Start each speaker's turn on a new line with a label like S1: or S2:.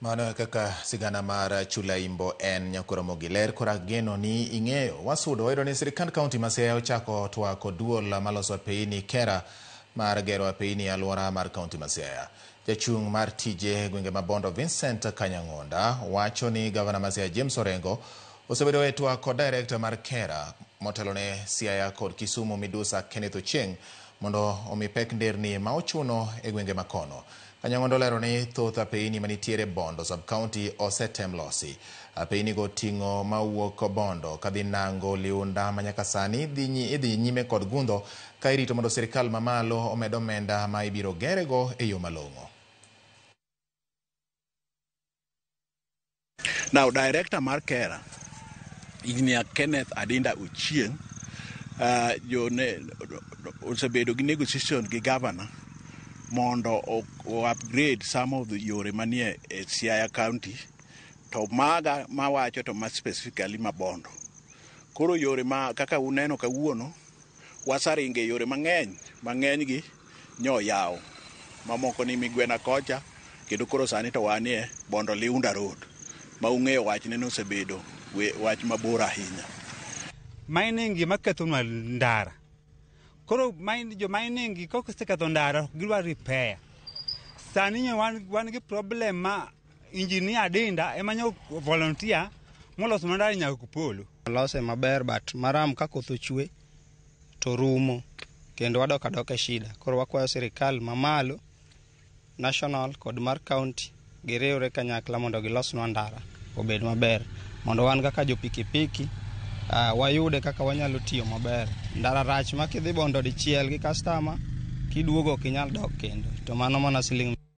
S1: Mano e kaka sigana mar Chula Imbo en Nyakoromogi. Ler kora geno ni ing'eyo. Wasudo wayudo ni sirikand kaunti ma Siaya ochako twak kod duol maloso apeyini KERA mar gero apeyini e alwora mar kaunti ma Siaya. Jachung' mar tije gwenge ma Bondo Vincent Kanyang'onda wacho ni gavana ma Siaya James Orengo osebedo e twak kod director mar KERA motelone Siaya kod Kisumu Midusa Kenneth Ochieng mondo omi pek nderni ma ochuno e gwenge ma kono. Kanyang'ondo olero ni thoth apeyini manitiere Bondo sub-county osetem losi. Apeyini go ting'o mawuok Bondo kadhi Nango, Liunda ma nyaka sani idhi nyime kod gundho ka irito mondo sirikal mamalo omed omenda ma ibiro gerego e yo malong'o.
S2: Now, director mar KERA, Engineer Kenneth Adinda Ochieng, osebedo gi negotiation gi governor mondo o upgrade some of the yore manie e Siaya County to maga mawacho to ma specifically ma Bondo. Koro yore ma kaka uneno kawuono wasaringe yore mang'eny mang'eny gi nyo yaw mamoko ni Migwena kocha kendo koro sani to wanie Bondo Liunda Road ma ung'eyo wachne nosebedo wach mabor ahinya.
S3: Mining gi makethonwa ndara. Koro jo mining gi koseketho ndara gidwa repair. Sani nyo wan gi problem ma engineer Adinda ema nyo volunteer moloso ndara nyaka Kupolo.
S4: Lose maber but maram ka koth ochwe to rumo kendo wadok adoka e shida. Koro wakwayo sirikal mamalo, national kod mar county giriwre kanyakla mondo gilosnwa ndara obed maber mondo wan kaka jo pikipiki wayude kaka wanyalo tiyo maber. Ndara rach ma kidhi Bondo dichiel gi customer kiduogo ok inyal dok kendo to mano mana siling.